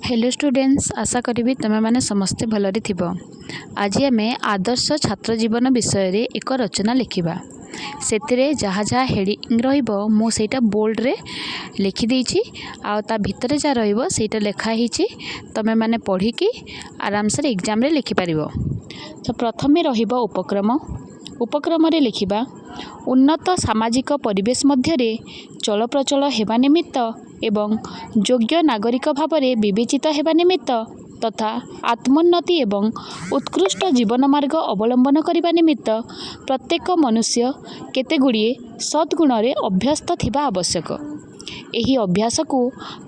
Hello students, ଆଶା କରିବି ତୁମେମାନେ ସମସ୍ତେ ଭଲରେ ଥିବ। ଆଜି ଆମେ ଆଦର୍ଶ ଛାତ୍ର ଜୀବନ ବିଷୟରେ ଏକ ରଚନା ଲେଖିବା। ସେଥିରେ ଯାହା ଯାହା ହେଡ଼ିଂ ରହିବ, ମୁଁ ସେଇଟା ବୋଲ୍ଡରେ ଲେଖିଦେଇଛି ଆଉ ତା ଭିତରେ ଯାହା ରହିବ, ସେଇଟା ଲେଖା ହେଇଛି। ତୁମେମାନେ ପଢ଼ିକି ଆରାମସରେ ଏକ୍ଜାମ୍ରେ ଲେଖିପାରିବ। ତ ପ୍ରଥମେ ରହିବ ଉପକ୍ରମ। ଉପକ୍ରମରେ ଲେଖିବା, ଉନ୍ନତ ସାମାଜିକ ପରିବେଶ ମଧ୍ୟରେ ଚଳପ୍ରଚଳ ହେବା ନିମିତ୍ତ ଏବଂ ଯୋଗ୍ୟ ନାଗରିକ ଭାବରେ ବିବେଚିତ ହେବା ନିମିତ୍ତ ତଥା ଆତ୍ମୋନ୍ନତି ଏବଂ ଉତ୍କୃଷ୍ଟ ଜୀବନମାର୍ଗ ଅବଲମ୍ବନ କରିବା ନିମିତ୍ତ ପ୍ରତ୍ୟେକ ମନୁଷ୍ୟ କେତେଗୁଡ଼ିଏ ସଦ୍ଗୁଣରେ ଅଭ୍ୟସ୍ତ ଥିବା ଆବଶ୍ୟକ। ଏହି ଅଭ୍ୟାସକୁ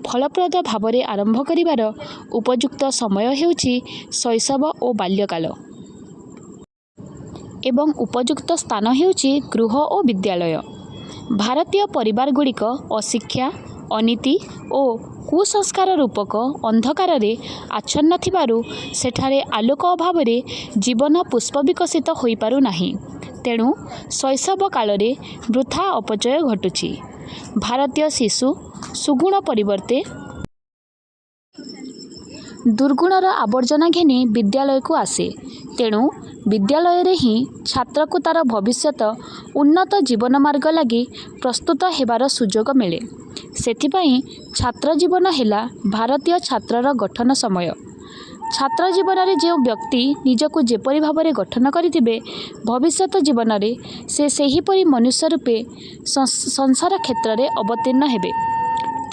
ଫଳପ୍ରଦ ଭାବରେ ଆରମ୍ଭ କରିବାର ଉପଯୁକ୍ତ ସମୟ ହେଉଛି ଶୈଶବ ଓ ବାଲ୍ୟକାଳ ଏବଂ ଉପଯୁକ୍ତ ସ୍ଥାନ ହେଉଛି ଗୃହ ଓ ବିଦ୍ୟାଳୟ। ଭାରତୀୟ ପରିବାରଗୁଡ଼ିକ ଅଶିକ୍ଷା, ଅନୀତି ଓ କୁସଂସ୍କାର ରୂପକ ଅନ୍ଧକାରରେ ଆଚ୍ଛନ୍ନ ଥିବାରୁ ସେଠାରେ ଆଲୋକ ଅଭାବରେ ଜୀବନ ପୁଷ୍ପ ବିକଶିତ ହୋଇପାରୁନାହିଁ। ତେଣୁ ଶୈଶବ କାଳରେ ବୃଥା ଅପଚୟ ଘଟୁଛି। ଭାରତୀୟ ଶିଶୁ ସୁଗୁଣ ପରିବର୍ତ୍ତେ ଦୁର୍ଗୁଣର ଆବର୍ଜନା ଘେନି ବିଦ୍ୟାଳୟକୁ ଆସେ। ତେଣୁ ବିଦ୍ୟାଳୟରେ ହିଁ ଛାତ୍ରକୁ ତା'ର ଭବିଷ୍ୟତ ଉନ୍ନତ ଜୀବନମାର୍ଗ ଲାଗି ପ୍ରସ୍ତୁତ ହେବାର ସୁଯୋଗ ମିଳେ। ସେଥିପାଇଁ ଛାତ୍ରଜୀବନ ହେଲା ଭାରତୀୟ ଛାତ୍ରର ଗଠନ ସମୟ। ଛାତ୍ରଜୀବନରେ ଯେଉଁ ବ୍ୟକ୍ତି ନିଜକୁ ଯେପରି ଭାବରେ ଗଠନ କରିଥିବେ, ଭବିଷ୍ୟତ ଜୀବନରେ ସେ ସେହିପରି ମନୁଷ୍ୟ ରୂପେ ସଂସାର କ୍ଷେତ୍ରରେ ଅବତୀର୍ଣ୍ଣ ହେବେ।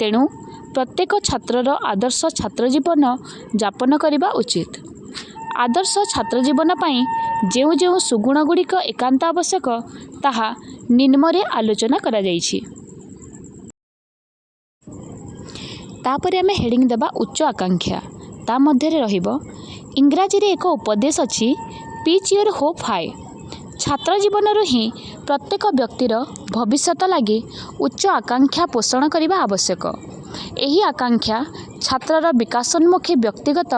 ତେଣୁ ପ୍ରତ୍ୟେକ ଛାତ୍ରର ଆଦର୍ଶ ଛାତ୍ରଜୀବନ ଯାପନ କରିବା ଉଚିତ। ଆଦର୍ଶ ଛାତ୍ରଜୀବନ ପାଇଁ ଯେଉଁ ଯେଉଁ ସୁଗୁଣଗୁଡ଼ିକ ଏକାନ୍ତ ଆବଶ୍ୟକ, ତାହା ନିମ୍ନରେ ଆଲୋଚନା କରାଯାଇଛି। ତାପରେ ଆମେ ହେଡ଼ିଂ ଦେବା ଉଚ୍ଚ ଆକାଂକ୍ଷା। ତା ମଧ୍ୟରେ ରହିବ, ଇଂରାଜୀରେ ଏକ ଉପଦେଶ ଅଛି, "Pitch your hope high"। ଛାତ୍ର ଜୀବନରୁ ହିଁ ପ୍ରତ୍ୟେକ ବ୍ୟକ୍ତିର ଭବିଷ୍ୟତ ଲାଗି ଉଚ୍ଚ ଆକାଂକ୍ଷା ପୋଷଣ କରିବା ଆବଶ୍ୟକ। ଏହି ଆକାଂକ୍ଷା ଛାତ୍ରର ବିକାଶୋନ୍ମୁଖୀ ବ୍ୟକ୍ତିଗତ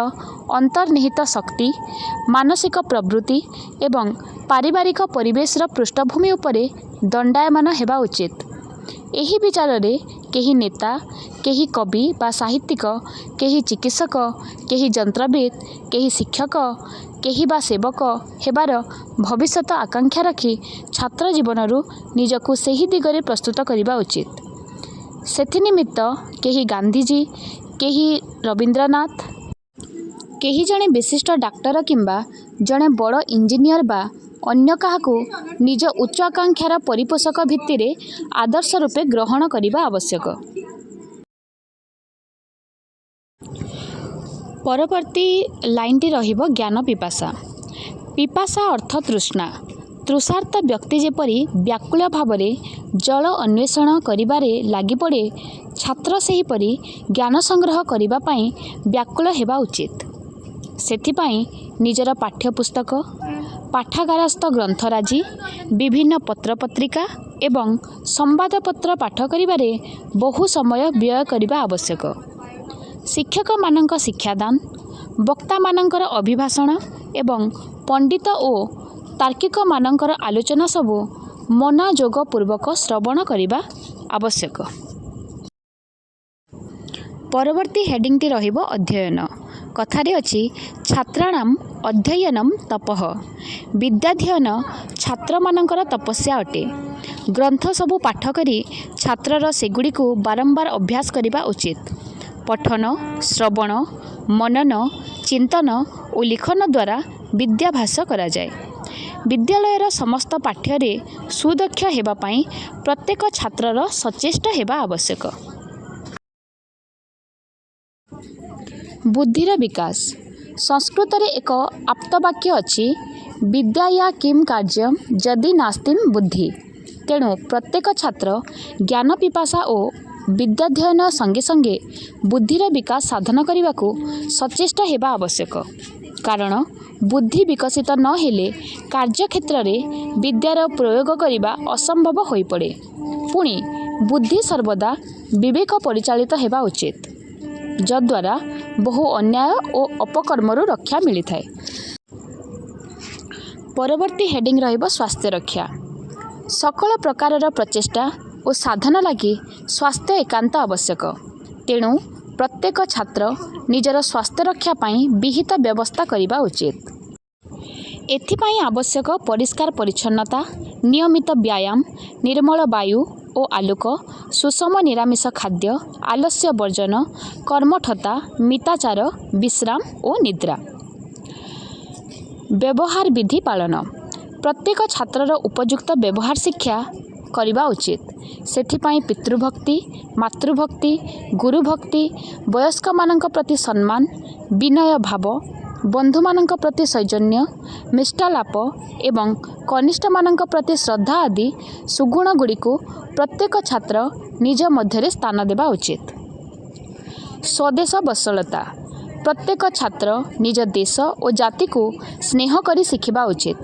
ଅନ୍ତର୍ନିହିତ ଶକ୍ତି, ମାନସିକ ପ୍ରବୃତ୍ତି ଏବଂ ପାରିବାରିକ ପରିବେଶର ପୃଷ୍ଠଭୂମି ଉପରେ ଦଣ୍ଡାୟମାନ ହେବା ଉଚିତ। ଏହି ବିଚାରରେ କେହି ନେତା, କେହି କବି ବା ସାହିତ୍ୟିକ, କେହି ଚିକିତ୍ସକ, କେହି ଯନ୍ତ୍ରବିତ୍, କେହି ଶିକ୍ଷକ, କେହି ବା ସେବକ ହେବାର ଭବିଷ୍ୟତ ଆକାଂକ୍ଷା ରଖି ଛାତ୍ର ଜୀବନରୁ ନିଜକୁ ସେହି ଦିଗରେ ପ୍ରସ୍ତୁତ କରିବା ଉଚିତ। ସେଥିନିମିତ୍ତ କେହି ଗାନ୍ଧିଜୀ, କେହି ରବୀନ୍ଦ୍ରନାଥ, କେହି ଜଣେ ବିଶିଷ୍ଟ ଡାକ୍ତର କିମ୍ବା ଜଣେ ବଡ଼ ଇଞ୍ଜିନିୟର ବା ଅନ୍ୟ କାହାକୁ ନିଜ ଉଚ୍ଚ ଆକାଂକ୍ଷାର ପରିପୋଷକ ଭିତ୍ତିରେ ଆଦର୍ଶ ରୂପେ ଗ୍ରହଣ କରିବା ଆବଶ୍ୟକ। ପରବର୍ତ୍ତୀ ଲାଇନଟି ରହିବ ଜ୍ଞାନ ପିପାସା। ପିପାସା ଅର୍ଥ ତୃଷ୍ଣା। ତୃଷାର୍ତ୍ତ ବ୍ୟକ୍ତି ଯେପରି ବ୍ୟାକୁଳ ଭାବରେ ଜଳ ଅନ୍ୱେଷଣ କରିବାରେ ଲାଗିପଡ଼େ, ଛାତ୍ର ସେହିପରି ଜ୍ଞାନ ସଂଗ୍ରହ କରିବା ପାଇଁ ବ୍ୟାକୁଳ ହେବା ଉଚିତ। ସେଥିପାଇଁ ନିଜର ପାଠ୍ୟପୁସ୍ତକ, ପାଠାଗାରସ୍ଥ ଗ୍ରନ୍ଥରାଜି, ବିଭିନ୍ନ ପତ୍ରପତ୍ରିକା ଏବଂ ସମ୍ବାଦପତ୍ର ପାଠ କରିବାରେ ବହୁ ସମୟ ବ୍ୟୟ କରିବା ଆବଶ୍ୟକ। ଶିକ୍ଷକମାନଙ୍କ ଶିକ୍ଷାଦାନ, ବକ୍ତାମାନଙ୍କର ଅଭିଭାଷଣ ଏବଂ ପଣ୍ଡିତ ଓ ତାର୍କିକମାନଙ୍କର ଆଲୋଚନା ସବୁ ମନୋଯୋଗପୂର୍ବକ ଶ୍ରବଣ କରିବା ଆବଶ୍ୟକ। ପରବର୍ତ୍ତୀ ହେଡ଼ିଂଟି ରହିବ ଅଧ୍ୟୟନ। କଥାରେ ଅଛି, "ଛାତ୍ରାଣାମ୍ ଅଧ୍ୟୟନଂ ତପଃ"। ବିଦ୍ୟାଧ୍ୟୟନ ଛାତ୍ରମାନଙ୍କର ତପସ୍ୟା ଅଟେ। ଗ୍ରନ୍ଥ ସବୁ ପାଠ କରି ଛାତ୍ରର ସେଗୁଡ଼ିକୁ ବାରମ୍ବାର ଅଭ୍ୟାସ କରିବା ଉଚିତ। ପଠନ, ଶ୍ରବଣ, ମନନ, ଚିନ୍ତନ ଓ ଲିଖନଦ୍ୱାରା ବିଦ୍ୟାଭ୍ୟାସ କରାଯାଏ। ବିଦ୍ୟାଳୟର ସମସ୍ତ ପାଠ୍ୟରେ ସୁଦକ୍ଷ ହେବା ପାଇଁ ପ୍ରତ୍ୟେକ ଛାତ୍ରର ସଚେଷ୍ଟ ହେବା ଆବଶ୍ୟକ। ବୁଦ୍ଧିର ବିକାଶ। ସଂସ୍କୃତରେ ଏକ ଆପ୍ତବାକ୍ୟ ଅଛି, "ବିଦ୍ୟୟା କିଂ କାର୍ଯ୍ୟଂ ଯଦି ନାସ୍ତି ବୁଦ୍ଧିଃ"। ତେଣୁ ପ୍ରତ୍ୟେକ ଛାତ୍ର ଜ୍ଞାନପିପାସା ଓ ବିଦ୍ୟାଧ୍ୟୟନ ସଙ୍ଗେ ସଙ୍ଗେ ବୁଦ୍ଧିର ବିକାଶ ସାଧନ କରିବାକୁ ସଚେଷ୍ଟ ହେବା ଆବଶ୍ୟକ। କାରଣ ବୁଦ୍ଧି ବିକଶିତ ନ ହେଲେ କାର୍ଯ୍ୟକ୍ଷେତ୍ରରେ ବିଦ୍ୟାର ପ୍ରୟୋଗ କରିବା ଅସମ୍ଭବ ହୋଇପଡ଼େ। ପୁଣି ବୁଦ୍ଧି ସର୍ବଦା ବିବେକ ପରିଚାଳିତ ହେବା ଉଚିତ, ଯଦ୍ଦ୍ୱାରା ବହୁ ଅନ୍ୟାୟ ଓ ଅପକର୍ମରୁ ରକ୍ଷା ମିଳିଥାଏ। ପରବର୍ତ୍ତୀ ହେଡ଼ିଂ ରହିବ ସ୍ୱାସ୍ଥ୍ୟରକ୍ଷା। ସକଳ ପ୍ରକାରର ପ୍ରଚେଷ୍ଟା ଓ ସାଧନ ଲାଗି ସ୍ୱାସ୍ଥ୍ୟ ଏକାନ୍ତ ଆବଶ୍ୟକ। ତେଣୁ ପ୍ରତ୍ୟେକ ଛାତ୍ର ନିଜର ସ୍ୱାସ୍ଥ୍ୟରକ୍ଷା ପାଇଁ ବିହିତ ବ୍ୟବସ୍ଥା କରିବା ଉଚିତ। ଏଥିପାଇଁ ଆବଶ୍ୟକ ପରିଷ୍କାର ପରିଚ୍ଛନ୍ନତା, ନିୟମିତ ବ୍ୟାୟାମ, ନିର୍ମଳ ବାୟୁ ଓ ଆଲୋକ, ସୁଷମ ନିରାମିଷ ଖାଦ୍ୟ, ଆଲସ୍ୟ ବର୍ଜନ, କର୍ମଠତା, ମିତାଚାର, ବିଶ୍ରାମ ଓ ନିଦ୍ରା। ବ୍ୟବହାର ବିଧି ପାଳନ। ପ୍ରତ୍ୟେକ ଛାତ୍ରର ଉପଯୁକ୍ତ ବ୍ୟବହାର ଶିକ୍ଷା କରିବା ଉଚିତ। ସେଥିପାଇଁ ପିତୃଭକ୍ତି, ମାତୃଭକ୍ତି, ଗୁରୁଭକ୍ତି, ବୟସ୍କମାନଙ୍କ ପ୍ରତି ସମ୍ମାନ, ବିନୟ ଭାବ, ବନ୍ଧୁମାନଙ୍କ ପ୍ରତି ସୌଜନ୍ୟ, ମିଷ୍ଟାଳାପ ଏବଂ କନିଷ୍ଠମାନଙ୍କ ପ୍ରତି ଶ୍ରଦ୍ଧା ଆଦି ସୁଗୁଣଗୁଡ଼ିକୁ ପ୍ରତ୍ୟେକ ଛାତ୍ର ନିଜ ମଧ୍ୟରେ ସ୍ଥାନ ଦେବା ଉଚିତ। ସ୍ୱଦେଶ ବତ୍ସଳତା। ପ୍ରତ୍ୟେକ ଛାତ୍ର ନିଜ ଦେଶ ଓ ଜାତିକୁ ସ୍ନେହ କରି ଶିଖିବା ଉଚିତ।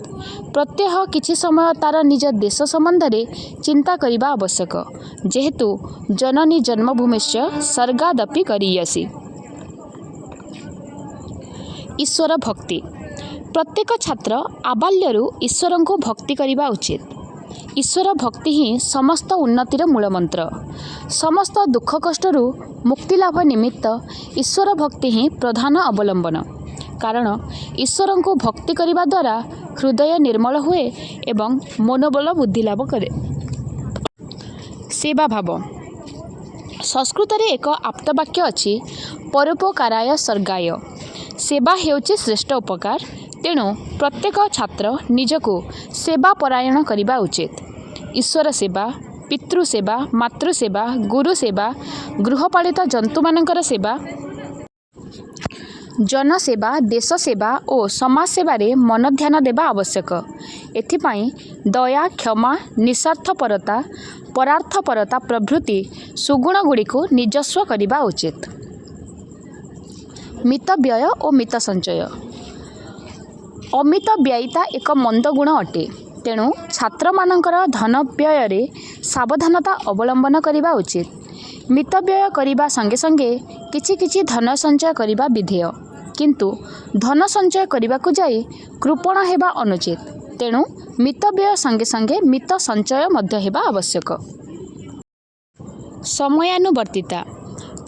ପ୍ରତ୍ୟହ କିଛି ସମୟ ତାର ନିଜ ଦେଶ ସମ୍ବନ୍ଧରେ ଚିନ୍ତା କରିବା ଆବଶ୍ୟକ। ଯେହେତୁ ଜନନୀ ଜନ୍ମଭୂମିଶ୍ଚ ସ୍ୱର୍ଗାଦପି ଗରୀୟସୀ। ଈଶ୍ୱର ଭକ୍ତି। ପ୍ରତ୍ୟେକ ଛାତ୍ର ଆବାଲ୍ୟରୁ ଈଶ୍ୱରଙ୍କୁ ଭକ୍ତି କରିବା ଉଚିତ। ଈଶ୍ୱର ଭକ୍ତି ହିଁ ସମସ୍ତ ଉନ୍ନତିର ମୂଳମନ୍ତ୍ର। ସମସ୍ତ ଦୁଃଖକଷ୍ଟରୁ ମୁକ୍ତିଲାଭ ନିମିତ୍ତ ଈଶ୍ୱର ଭକ୍ତି ହିଁ ପ୍ରଧାନ ଅବଲମ୍ବନ। କାରଣ ଈଶ୍ୱରଙ୍କୁ ଭକ୍ତି କରିବା ଦ୍ୱାରା ହୃଦୟ ନିର୍ମଳ ହୁଏ ଏବଂ ମନୋବଳ ବୃଦ୍ଧିଲାଭ କରେ। ସେବାଭାବ। ସଂସ୍କୃତରେ ଏକ ଆପ୍ତବାକ୍ୟ ଅଛି, ପରୋପକାରାୟ ସ୍ୱର୍ଗାୟ। ସେବା ହେଉଛି ଶ୍ରେଷ୍ଠ ଉପକାର। ତେଣୁ ପ୍ରତ୍ୟେକ ଛାତ୍ର ନିଜକୁ ସେବାପରାୟଣ କରିବା ଉଚିତ। ଈଶ୍ୱର ସେବା, ପିତୃସେବା, ମାତୃସେବା, ଗୁରୁସେବା, ଗୃହପାଳିତ ଜନ୍ତୁମାନଙ୍କର ସେବା, ଜନସେବା, ଦେଶସେବା ଓ ସମାଜସେବାରେ ମନଧ୍ୟାନ ଦେବା ଆବଶ୍ୟକ। ଏଥିପାଇଁ ଦୟା, କ୍ଷମା, ନିଃସ୍ୱାର୍ଥପରତା, ପରାର୍ଥପରତା ପ୍ରଭୃତି ସୁଗୁଣଗୁଡ଼ିକୁ ନିଜସ୍ୱ କରିବା ଉଚିତ। ମିତବ୍ୟୟ ଓ ମିତ ସଞ୍ଚୟ। ଅମିତବ୍ୟୟିତା ଏକ ମନ୍ଦ ଗୁଣ ଅଟେ। ତେଣୁ ଛାତ୍ରମାନଙ୍କର ଧନବ୍ୟୟରେ ସାବଧାନତା ଅବଲମ୍ବନ କରିବା ଉଚିତ। ମିତବ୍ୟୟ କରିବା ସଙ୍ଗେ ସଙ୍ଗେ କିଛି କିଛି ଧନ ସଞ୍ଚୟ କରିବା ବିଧେୟ। କିନ୍ତୁ ଧନ ସଞ୍ଚୟ କରିବାକୁ ଯାଇ କୃପଣ ହେବା ଅନୁଚିତ। ତେଣୁ ମିତବ୍ୟୟ ସଙ୍ଗେ ସଙ୍ଗେ ମିତ ସଞ୍ଚୟ ମଧ୍ୟ ହେବା ଆବଶ୍ୟକ। ସମୟାନୁବର୍ତ୍ତିତା।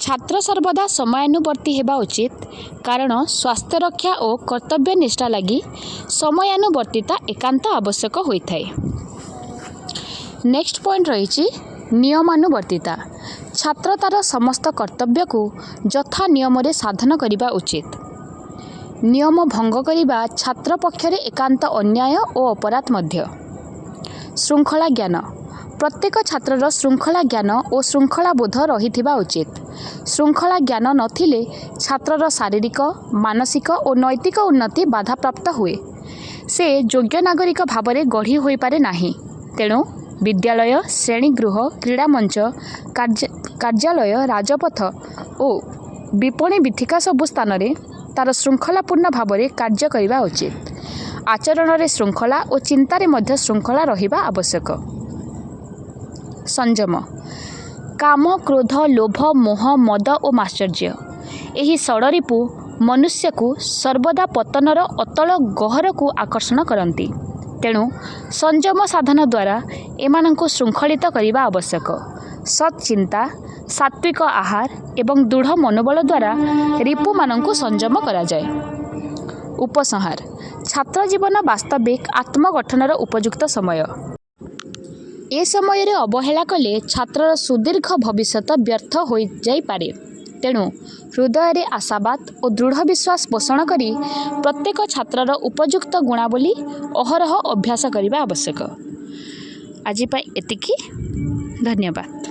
ଛାତ୍ର ସର୍ବଦା ସମୟାନୁବର୍ତ୍ତୀ ହେବା ଉଚିତ। କାରଣ ସ୍ୱାସ୍ଥ୍ୟରକ୍ଷା ଓ କର୍ତ୍ତବ୍ୟନିଷ୍ଠା ଲାଗି ସମୟାନୁବର୍ତ୍ତିତା ଏକାନ୍ତ ଆବଶ୍ୟକ ହୋଇଥାଏ। ନେକ୍ସଟ ପଏଣ୍ଟ ରହିଛି ନିୟମାନୁବର୍ତ୍ତିତା। ଛାତ୍ର ତାର ସମସ୍ତ କର୍ତ୍ତବ୍ୟକୁ ଯଥା ନିୟମରେ ସାଧନ କରିବା ଉଚିତ। ନିୟମ ଭଙ୍ଗ କରିବା ଛାତ୍ର ପକ୍ଷରେ ଏକାନ୍ତ ଅନ୍ୟାୟ ଓ ଅପରାଧ ମଧ୍ୟ। ଶୃଙ୍ଖଳା ଜ୍ଞାନ। ପ୍ରତ୍ୟେକ ଛାତ୍ରର ଶୃଙ୍ଖଳା ଜ୍ଞାନ ଓ ଶୃଙ୍ଖଳାବୋଧ ରହିଥିବା ଉଚିତ। ଶୃଙ୍ଖଳା ଜ୍ଞାନ ନଥିଲେ ଛାତ୍ରର ଶାରୀରିକ, ମାନସିକ ଓ ନୈତିକ ଉନ୍ନତି ବାଧାପ୍ରାପ୍ତ ହୁଏ। ସେ ଯୋଗ୍ୟ ନାଗରିକ ଭାବରେ ଗଢ଼ି ହୋଇପାରେ ନାହିଁ। ତେଣୁ ବିଦ୍ୟାଳୟ, ଶ୍ରେଣୀଗୃହ, କ୍ରୀଡ଼ାମଞ୍ଚ, କାର୍ଯ୍ୟାଳୟ, ରାଜପଥ ଓ ବିପଣି ବୀଥିକା ସବୁ ସ୍ଥାନରେ ତାର ଶୃଙ୍ଖଳାପୂର୍ଣ୍ଣ ଭାବରେ କାର୍ଯ୍ୟ କରିବା ଉଚିତ। ଆଚରଣରେ ଶୃଙ୍ଖଳା ଓ ଚିନ୍ତାରେ ମଧ୍ୟ ଶୃଙ୍ଖଳା ରହିବା ଆବଶ୍ୟକ। ସଂଯମ। କାମ, କ୍ରୋଧ, ଲୋଭ, ମୋହ, ମଦ ଓ ମାତ୍ସର୍ଯ୍ୟ, ଏହି ଷଡ଼ରିପୁ ମନୁଷ୍ୟକୁ ସର୍ବଦା ପତନର ଅତଳ ଗହ୍ୱରକୁ ଆକର୍ଷଣ କରନ୍ତି। ତେଣୁ ସଂଯମ ସାଧନ ଦ୍ୱାରା ଏମାନଙ୍କୁ ଶୃଙ୍ଖଳିତ କରିବା ଆବଶ୍ୟକ। ସତ୍ ଚିନ୍ତା, ସାତ୍ତ୍ୱିକ ଆହାର ଏବଂ ଦୃଢ଼ ମନୋବଳ ଦ୍ୱାରା ରିପୁମାନଙ୍କୁ ସଂଯମ କରାଯାଏ। ଉପସଂହାର। ଛାତ୍ରଜୀବନ ବାସ୍ତବିକ ଆତ୍ମଗଠନର ଉପଯୁକ୍ତ ସମୟ। ଏ ସମୟରେ ଅବହେଳା କଲେ ଛାତ୍ରର ସୁଦୀର୍ଘ ଭବିଷ୍ୟତ ବ୍ୟର୍ଥ ହୋଇଯାଇପାରେ। ତେଣୁ ହୃଦୟରେ ଆଶାବାଦ ଓ ଦୃଢ଼ ବିଶ୍ୱାସ ପୋଷଣ କରି ପ୍ରତ୍ୟେକ ଛାତ୍ରର ଉପଯୁକ୍ତ ଗୁଣାବଳୀ ଅହରହ ଅଭ୍ୟାସ କରିବା ଆବଶ୍ୟକ। ଆଜି ପାଇଁ ଏତିକି, ଧନ୍ୟବାଦ।